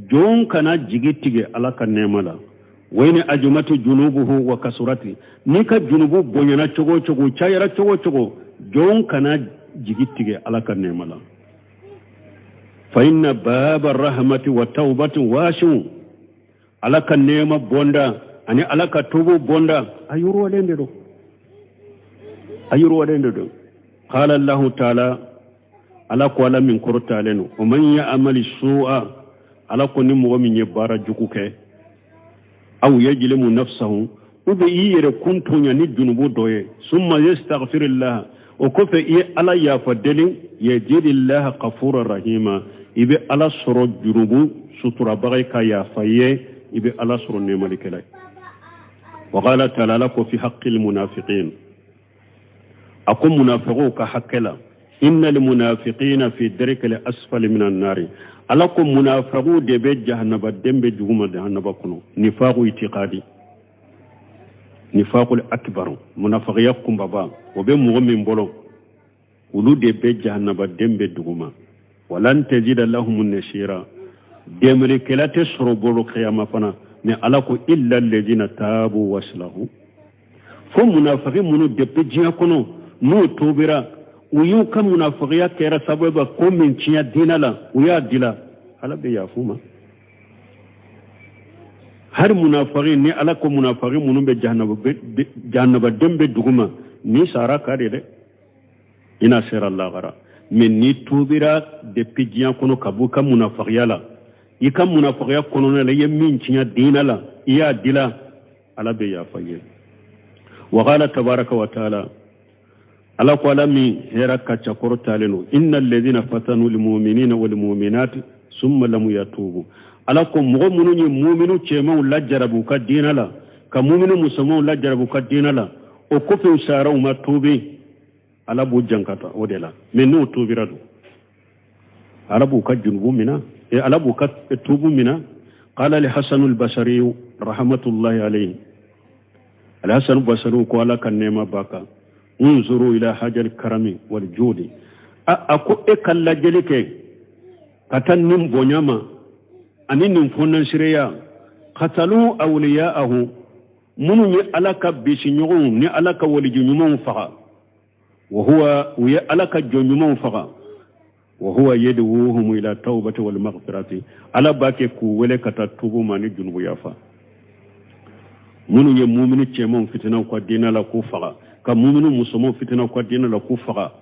jɔn kana jigi tigɛ Ala ka nɛɛma la. Wa in ajumati junubuhu wa kasurati, n'i ka junubu bonyana cogo o cogo, cayara cogo o cogo, jɔn kana jigi tigɛ Ala ka nɛɛma la. Fa inna baba rahmati wa tawbati wasi'un, Ala ka nɛɛma bonda ani Ala ka tuubu bonda a yiriwalen de don. A yiriwalen de don. Qala Allahu taala, Ala ko, Ala min kɔrɔtalen don, wa man ya'mali su'a, Ala ko ni mɔgɔ min ye baara jugu kɛ, aw yajlimu nafsahu, ou bien i yɛrɛ kun tɔɲa ni junubu dɔ ye, summa yastaghfirillah, o kɔfɛ i ye Ala yafa deli, yajidillaha ghafura rahima, i bɛ Ala sɔrɔ junubu suturabaga ye ka yafa i ye, i bɛ Ala sɔrɔ nɛɛmalikɛla ye. Wa qala taala, Ala ko fi haqqil munafiqin, a ko munafiqw ka hakɛ la, innal munafiqina fi darkil asfali minan nari, Ala ko munafiqw de bɛ jahanaba den bɛ duguma jahanaba kɔnɔ. Nifaqu itiqadi, nifaqul akbar, munafiqiya kunbaba, o bɛ mɔgɔ min bolo, olu de bɛ jahanaba den bɛ duguma. Walan tajida lahum nasira, dɛmɛlikɛla tɛ sɔrɔ bolo kiyama fana. Mais Ala ko illa alladhina tabu waslahu, fo munafiki minnu depuis diɲɛ kɔnɔ n'u tubira, u y'u ka munafikiya kɛra sababu ye ko min tiɲɛ diinɛ la, u y'a dila, Ala bɛ yafu ma. Hari munafiki ni Ala ko munafiki minnu bɛ jahanaba den bɛ duguma, ni sara ka de dɛ, i n'a sera lagara. Mais n'i tubira depuis diɲɛ kɔnɔ ka bɔ i ka munafikiya la, i ka munafikiya kɔnɔna la, i ye min tiɲɛ diinɛ la, i y'a dila, Ala bɛ yafa ye. Wa qala tabaraka wa taala, Ala ko, Ala min hɛrɛ ka ca kɔrɔtalen don, inna alladhina fatanu lmuminina walmuminati summa lam yatubu, Ala ko mɔgɔ minnu ye muminu cɛmanw lajarabi u ka diinɛ la, ka muminu musomanw lajarabi u ka diinɛ la, o kɔfɛ u sara, u ma tuubi, Ala b'u jankata o de la. Mais n'u tuubira don, Ala b'u ka junubu mina, Ala b'u ka tuubu mina. Qala li Hasanu al-Basri rahmatullahi alayhi, Alhasan Basri ko, Ala ka nɛɛma b'a kan, unzuru ila hajal karami wal judi, a ko e ka lajɛli kɛ ka taa nin bonya ma ani nin fɔnansireya, qatalu awliyaahu, minnu ye Ala ka bisiɲɔgɔnw ni Ala ka waliju ɲumanw faga, wa huwa, u ye Ala ka jɔn ɲumanw faga, wa huwa yad'uhum ila tawbati wal maghfirati, Ala b'a kɛ k'u wele ka taa tubu ma ni junubu yafa. Minnu ye mumini cɛmanw fitinaw ka diinɛ la k'u faga, ka mumini musomanw fitinaw ka diinɛ la k'u faga,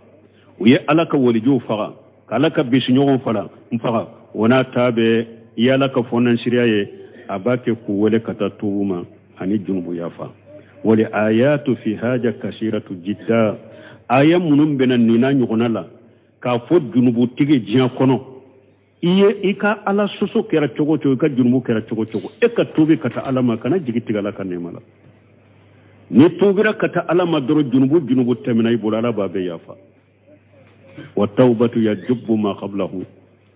u ye Ala ka walijuw faga, ka Ala ka bisiɲɔgɔnw fala n faga, o n'a ta bɛɛ i ye Ala ka fɔnnansiriya ye, a b'a kɛ k'u wele ka taa tubu ma ani junubu yafa. Wali ayatu fi haja kasiratu jidda, aya minnu bɛna nin n'a ɲɔgɔnna la k'a fɔ junubutigi diɲɛ kɔnɔ, i ye i ka Ala sɔsɔ kɛra cogo cogo, i ka junubu kɛra cogo cogo, e ka tuubi ka taa Ala ma, kana jigi tigɛ Ala ka nɛɛma la. Ni tuubira ka taa Ala ma dɔrɔn, junubu junubu tɛmɛna i bolo, Ala b'a bɛɛ yafa. Wa tawbatu yajubbu ma qablahu,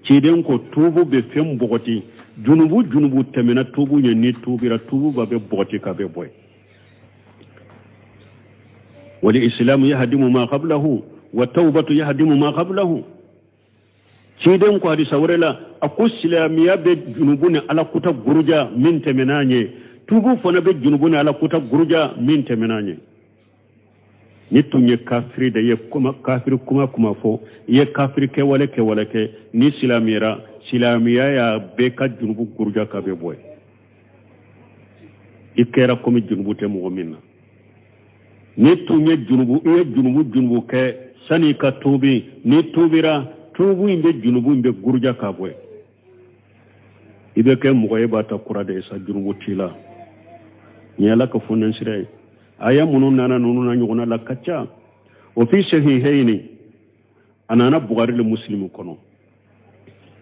ciden ko tuubu bɛ fɛn bɔgɔti, junubu junubu tɛmɛna tuubu ɲɛ, ni tuubira, tuubu b'a bɛɛ bɔgɔti k'a bɛɛ bɔ yen. Wal islamu yahdimu ma qablahu wa tawbatu yahdimu ma qablahu, ciden ko hadisa wɛrɛ la, a ko silamɛya bɛ junubu ni Ala kuta guruja min tɛmɛna ɲɛ, tuubu fana bɛ junubu ni Ala kuta guruja min tɛmɛna ɲɛ. Ni tun ye kafiri de ye, kuma kafiri kuma kuma fɔ, i ye kafiri kɛwale kɛwale kɛ, ni silamɛyara, silamɛya y'a bɛɛ ka junubu guruja ka bɛ bɔ yen, i kɛra komi junubu tɛ mɔgɔ min na. Ni tun ye junubu, i ye junubu junubu kɛ sani i ka tuubi, ni tuubira, tuubu in bɛ junubu in bɛ guruja ka bɔ yen, i bɛ kɛ mɔgɔ ye b'a ta kura de ye sa, junubu t'i la. Nin ye Ala ka fɔnɛnsira ye. Aya minnu nana ninnu na ɲɔgɔnna la ka ca. O fi sahihayni, a nana Bugari le Muslimu kɔnɔ,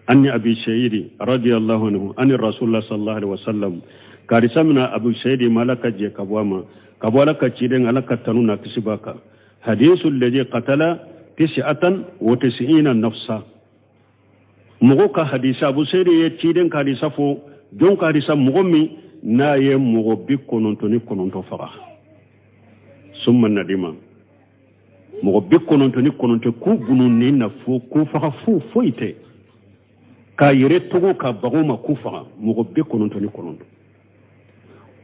ani Abi Sa'idi radiyallahu anhu ani Rasulullah sallallahu alaihi wasallam, karisa mina Abu Sa'idi ma, Ala ka jɛ ka bɔ a ma, ka bɔ Ala ka ciden, Ala ka tanu na kisi b'a kan, hadisu alladhi qatala tis'atan wa tis'ina nafsa, mɔgɔ ka hadisa, Abu Sa'idi ye ciden ka hadisa fɔ, jɔn ka hadisa? Mɔgɔ min n'a ye mɔgɔ 99 faga, summa nadima, mɔgɔ 99 k'u bunu ni na fo k'u faga fu foyi tɛ, k'a yɛrɛ togo ka bago ma k'u faga mɔgɔ 99.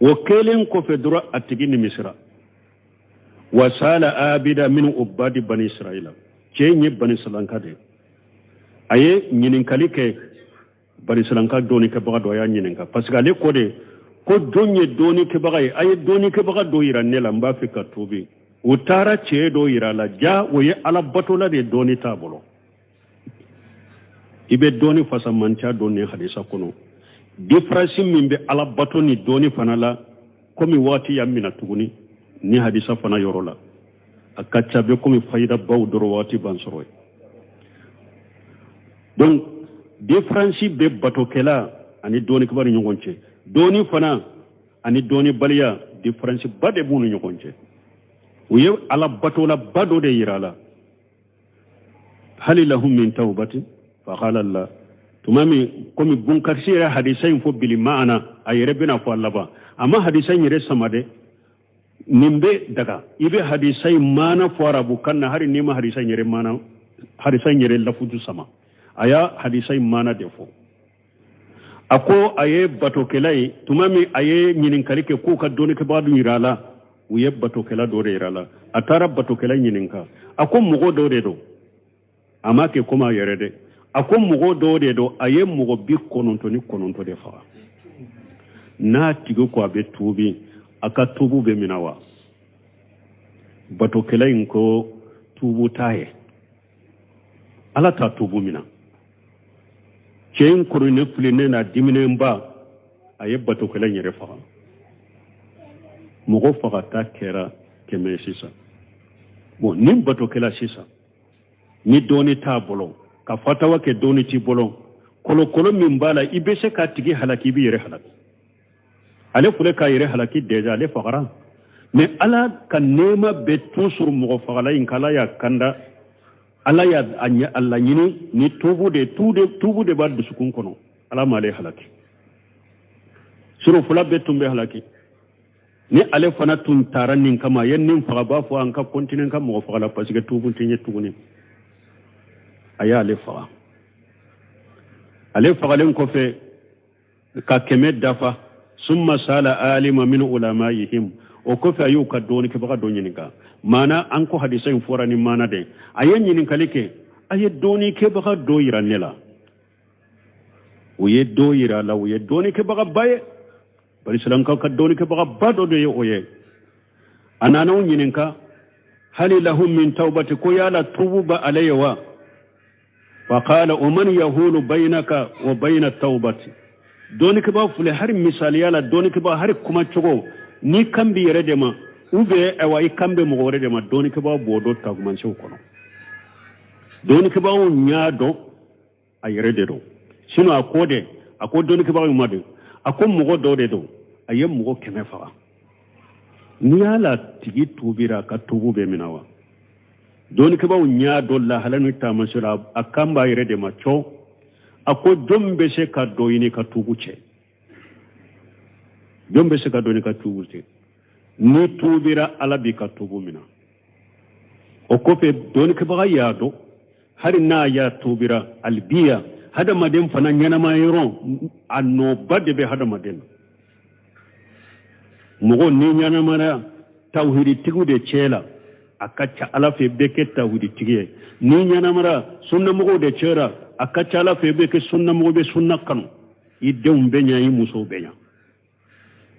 O kɛlen kɔfɛ dɔrɔn, a tigi nimisira. Wasala abida min ubadi bani Israila, cɛ in ye bani Israilanka de ye. A ye ɲininkali kɛ bani Israilanka dɔɔnikɛbaga dɔ, a y'a ɲininka, parce que ale ko de ko jɔn ye dɔɔnikɛbaga ye? A ye dɔɔnikɛbaga dɔ yira ne la, n b'a fɛ ka tuubi. U taara cɛ dɔ yira a la, ja o ye ala batola de, dɔɔni t'a bolo. I bɛ dɔɔni fasamantiya dɔn nin hadisa kɔnɔ, différence min bɛ ala bato ni dɔɔni fana la. Komi waati y'a minɛ tuguni ni hadisa fana yɔrɔ la, a ka ca bɛ komi fayidabaw dɔrɔn waati b'an sɔrɔ yen. Donc différence bɛ batokɛla ani dɔɔnikɛba ni ɲɔgɔn cɛ, dɔɔni fana ani dɔɔnibaliya, différence ba de b'u ni ɲɔgɔn cɛ. U ye ala batolaba dɔ de yira a la. Hali lahum min tawbati faqala la. Tuma min komi Bunkarisi yɛrɛ hadisa in fɔ bili maana, a yɛrɛ bɛna fɔ a laban, a ma hadisa in yɛrɛ sama dɛ. Nin bɛ daga, i bɛ hadisa in maana fɔ arabukan na, hali n'i ma hadisa in yɛrɛ maana, hadisa in yɛrɛ lafuju sama. A y'a hadisa in maana de fɔ. A ko a ye batokɛla ye. Tuma min a ye ɲininkali kɛ k'u ka dɔnnikɛbaa dun yira a la, u ye batokɛla dɔ de yira a la. A taara batokɛla ɲininka, a ko mɔgɔ dɔ de don. A ma kɛ komi a yɛrɛ dɛ. A ko mɔgɔ dɔw de don, a ye mɔgɔ 99 de faga. N'a tigi ko a bɛ tuubi, a ka tuubu bɛ minɛ wa? Batokɛla in ko tuubu t'a ye, ala t'a tuubu minɛ. Cɛ in kɔrɔnen filinen n'a diminenba, a ye batokɛla in yɛrɛ faga. Mɔgɔ fagata kɛra 100 sisan. Bon, ni batokɛla sisan, ni dɔɔni t'a bolo ka fatawa kɛ, dɔɔni t'i bolo, kolokolo min b'a la, i bɛ se k'a tigi halaki, i b'i yɛrɛ halaki. Ale filɛ k'a yɛrɛ halaki déjà, ale fagara. Mais ala ka nɛɛma bɛ toujours mɔgɔ fagala in k'ala y'a kanda, ala y'a a laɲini ni tuubu de, tuubu de b'a dusukun kɔnɔ, ala m'ale halaki. Sinon fila bɛɛ tun bɛ halaki. Ni ale fana tun taara nin kama, a ye nin faga, b'a fɔ an ka continuer ka mɔgɔ faga la, parce que tuubu tɛ ɲɛ tuguni. A y'ale faga. Ale fagalen kɔfɛ ka 100 dafa, summa sala alima min ulamaihim. O kɔfɛ a y'u ka dɔɔnikɛbaga dɔ ɲininka. Maana an ko hadisa in fɔra ni maana de. A ye ɲininkali kɛ, a ye dɔɔnikɛbaga dɔ yira ne la. U ye dɔ yira a la, u ye dɔɔnikɛbagaba ye, barisilankaw ka dɔɔnikɛbagaba dɔ de ye o ye. A nana o ɲininka, hali lahum min tawbati, ko yala tuubu ba ale ye wa? Faqala o man yahulu bainaka wa baina tawbati. Dɔɔnikɛba filɛ, hari misaliya la, dɔɔnikɛba hari kuma cogo, n'i kan b'i yɛrɛ de ma ou bien ayiwa i kan bɛ mɔgɔ wɛrɛ de ma, dɔɔnikɛba b'o dɔn tagumansew kɔnɔ. Dɔɔnikɛbaw ɲa dɔn a yɛrɛ de don. Sinon a ko de, a ko dɔɔnikɛbagaw ma de, a ko mɔgɔ dɔw de don, a ye mɔgɔ 100 faga. N'i y'a la tigi tuubira, a ka tuubu bɛ minɛ wa? Dɔɔnikɛbaw ɲa dɔn lahala ni taamasiyɛn la, a kan b'a yɛrɛ de ma cɔ. A ko jɔn bɛ se ka dɔ ɲini ka tuubu cɛ? Jɔn bɛ se ka dɔ ɲini ka tuubu cɛ? N'i tuubira, ala b'i ka tuubu minɛ. O kɔfɛ dɔɔnikɛbaga y'a dɔn, hali n'a y'a tuubira alibiya, hadamaden fana ɲɛnama yɔrɔ a nɔba de bɛ hadamaden na. Mɔgɔ ni ɲɛnamaya tawhiditigiw de cɛ la, a ka ca ala fɛ bɛ kɛ tawhiditigi ye. Ni ɲɛnamara sunnamɔgɔw de cɛ la, a ka ca ala fɛ bɛ kɛ sunnamɔgɔ, bɛ sunna kanu, i denw bɛ ɲa, i musow bɛ ɲa.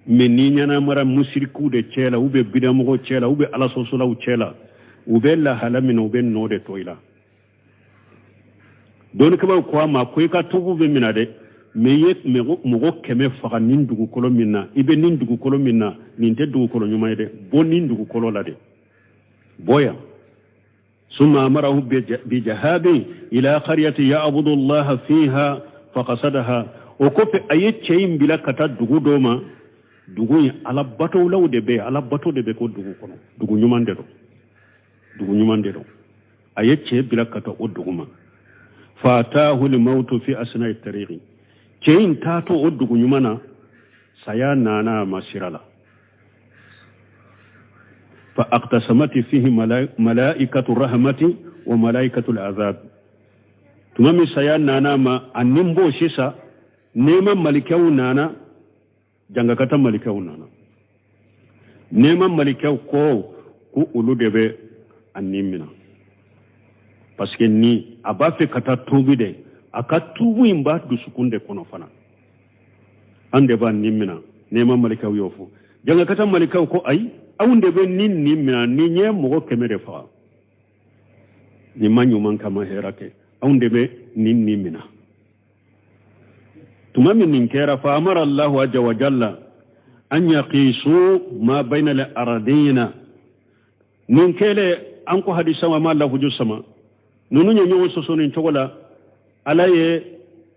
Mais ni ɲɛnamara musirikiw de cɛ la, u bɛ bidamɔgɔw cɛ la, u bɛ alasɔsɔlaw cɛ la, u bɛ lahala min na, u bɛ nɔ de to i la. Dɔnnikɛbaaw ko a ma ko i ka tuubu bɛ minɛ dɛ, mais i ye mɔgɔ 100 faga nin dugukolo min na, i bɛ nin dugukolo min na, nin tɛ dugukolo ɲuman ye dɛ, bɔ nin dugukolo la dɛ, bɔ yan. Summa amarahu bijahabin ila qaryati ya'budu allaha fiha faqasadaha. O kɔfɛ a ye cɛ in bila ka taa dugu dɔ ma. Dugu in ala batolaw de bɛ yen, ala bato de bɛ ko dugu kɔnɔ, dugu ɲuman de don, dugu ɲuman de don. A ye cɛ bila ka taa o dugu ma. Fatahu limautu fi asna'i tariqi. Cɛ in taatɔ o dugu ɲuman na, saya nana a ma sira la. Fa aqtasamati fihi malaikatu rahmati wa malaikatu al'azab. Tuma min saya nana ma, a nin bɔ sisan, nɛɛma malikɛw nana, jangakata malikɛw nana. Nɛɛma malikɛw ko ko olu de bɛ a nin minɛ, parce que ni a b'a fɛ ka taa tuubi de, a ka tuubu in b'a dusukun de kɔnɔ fana, an de b'a nin minɛ. Nɛɛma malikɛw y'o fɔ. Jangakata malikɛw ko ayi, Anw de bɛ nin nin mina, nin ye mɔgɔ 100 de faga, nin ma ɲuman kɛ, ma hɛrɛ kɛ, anw de bɛ nin nin mina. Tuma min nin kɛra, fa amara Allahu azza wa jalla an yaqisu ma bayna al ardina. Nin kɛlen, an ko hadisa ma ma lafuju sama, ninnu ye ɲɔgɔn sɔsɔ nin cogo la. Ala ye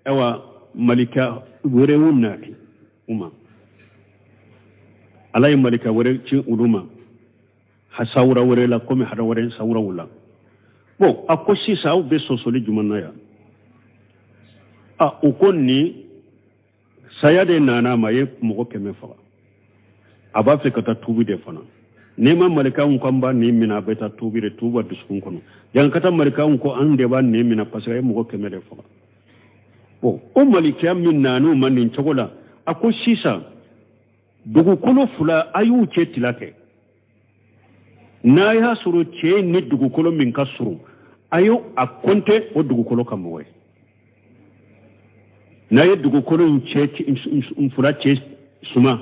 awa malika wɛrɛw nati u ma, Ala ye malika wɛrɛ ci olu ma sawura wɛrɛ la, komi hadamaden sawuraw la. Bon, a ko sisan aw bɛ sɔsɔli jumɛn na yan? A u ko nin saya de nana a ma, a ye mɔgɔ 100 faga, a b'a fɛ ka taa tuubi de fana. Nɛɛma malikaw ko an b'a nin minɛ, a bɛ taa tuubi de, tuuba dusukun kɔnɔ. Jankata malikaw ko an de b'a nin minɛ parce que a ye mɔgɔ 100 de faga. Bon, o malikiya min nan'u ma nin cogo la, a ko sisan dugukolo fila, a y'u cɛ tila kɛ. N'a y'a sɔrɔ cɛ ni dugukolo min ka surun, a y'o a kɔnte o dugukolo ka mɔgɔ ye. N'a ye dugukolo in cɛ fila cɛ suma,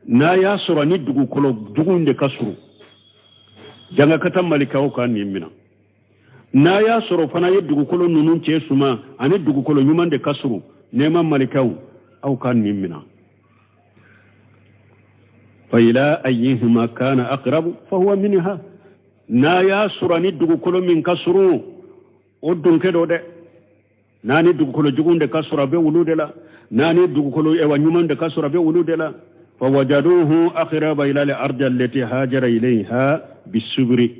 n'a y'a sɔrɔ ni dugukolo jugu in de ka surun, jangakata malikaw ka nin minɛ. N'a y'a sɔrɔ fana ye dugukolo ninnu cɛ suma, ani dugukolo ɲuman de ka surun, nɛɛma malikaw, aw ka nin minɛ. Fa ila ayyihima kana aqrabu fa huwa minha. N'a y'a sɔrɔ ni dugukolo min ka surun, o dunkɛ don dɛ. N'a ni dugukolo jugu de ka surun, a bɛ olu de la. N'a ni dugukolo ɛwa ɲuman de ka surun, a bɛ olu de la. Fa wajaduhu aqraba ila al-ardi allati hajara ilayha bisubri.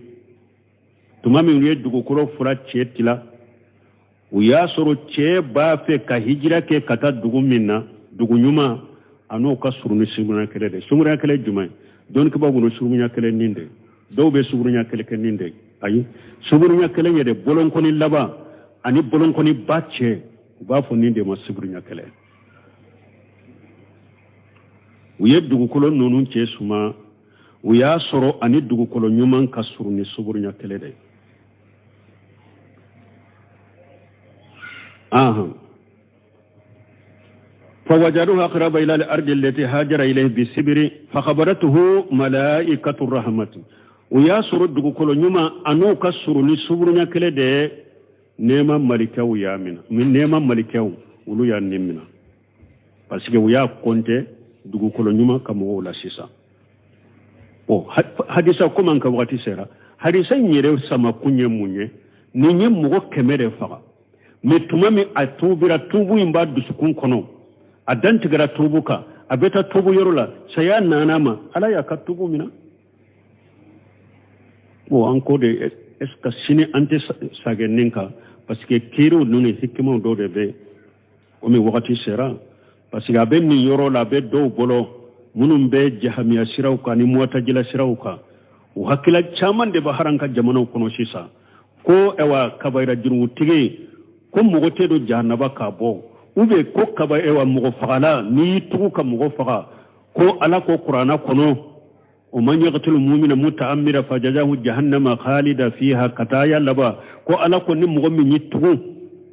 Tuma min u ye dugukolo fila cɛ tila, u y'a sɔrɔ cɛ b'a fɛ ka hijira kɛ ka taa dugu min na, dugu ɲuman, a n'o ka surun ni sugurunya kelen de. Sugurunya kelen jumɛn? Dɔnnikɛbaaw bolo sugurunya kelen nin de, dɔw bɛ sugurunya kelen kɛ nin de. Ayi, sugurunya kelen yɛrɛ, bolonkɔni laban ani bolonkɔni ba cɛ, u b'a fɔ nin de ma sugurunya kelen. U ye dugukolo ninnu cɛ suma, u y'a sɔrɔ ani dugukolo ɲuman ka surun ni sugurunya kelen de. Ahan, فوجدوها أقرب إلى الأرض التي هاجر إليه بالسبر فخبرته ملائكة الرحمة. U y'a sɔrɔ dugukolo ɲuman a n'o ka surun ni suburunya kelen de ye. Nɛɛma malikaw y'a minɛ, nɛɛma malikaw olu y'a nin minɛ parce que u y'a kɔnte dugukolo ɲuman ka mɔgɔw la sisan. Bon, hadisa, komi an ka wagati sera, hadisa in yɛrɛ sama kun ye mun ye? Nin ye mɔgɔ 100 de faga, mais tuma min a tuubira, tuubu in b'a dusukun kɔnɔ, a dantigɛra tuubu kan, a bɛ taa tuubu yɔrɔ la, saya nana ma, Ala y'a ka tuubu minɛ. Bon, an ko de est ce que sini an tɛ sagɛ nin kan? Parce que kiiriw ninnu ni hikimaw dɔw de bɛ, komi wagati sera, parce que a bɛ nin yɔrɔ la, a bɛ dɔw bolo minnu bɛ jahamiya siraw kan ni muwatajila siraw kan. U hakilila caman de bɛ haran ka jamanaw kɔnɔ sisan ko ɛwa kabayira jurumutigi, ko mɔgɔ tɛ don jahanaba k'a bɔ, ou bien ko kaba ɛwa mɔgɔ fagala, n'i y'i tugu ka mɔgɔ faga, ko Ala ko kuranna kɔnɔ: o man yaqtulu mu'mina muta'ammida fajazahu jahannama khalida fiha, ka taa ya laban, ko Ala ko ni mɔgɔ min y'i tugu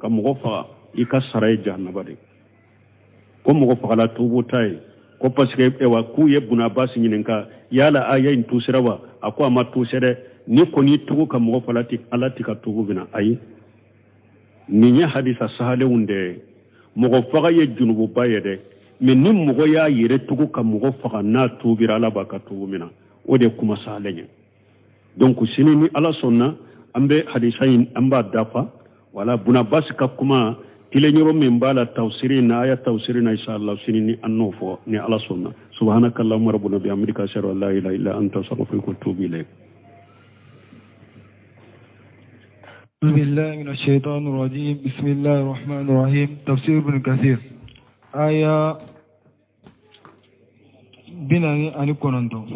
ka mɔgɔ faga, i ka sara ye jahanaba de. Ko mɔgɔ fagala tubu ta ye, ko parce que ɛwa k'u ye Buna Abasi ɲininka yala aya in tusera wa? A ko a ma tuse dɛ, ni kɔni tugu ka mɔgɔ faga, Ala ti ka tubu bina. Ayi, nin ye hadisa sahalenw de ye. Mɔgɔ faga ye junububa ye dɛ, mais ni mɔgɔ y'a yɛrɛ tugu ka mɔgɔ faga, n'a tuubira, Ala b'a ka tubu mina. O de ye kuma sahalen ye. Donc sini ni Ala sɔnna, an bɛ hadisa in, an b'a dafa. Wala Buna Basi ka kuma tilen yɔrɔ min b'a la tafsiri na, aya tafsiri na, inshallah sini ni an n'o fɔ ni Ala sɔnna. Subhanaka allahumma rabbana bihamdika, ashhadu an la ilaha illa anta, astaghfiruka wa atubu ilayk. أعوذ بالله من الشيطان الرجيم، بسم الله الرحمن الرحيم. تفسير ابن كثير، آية 49.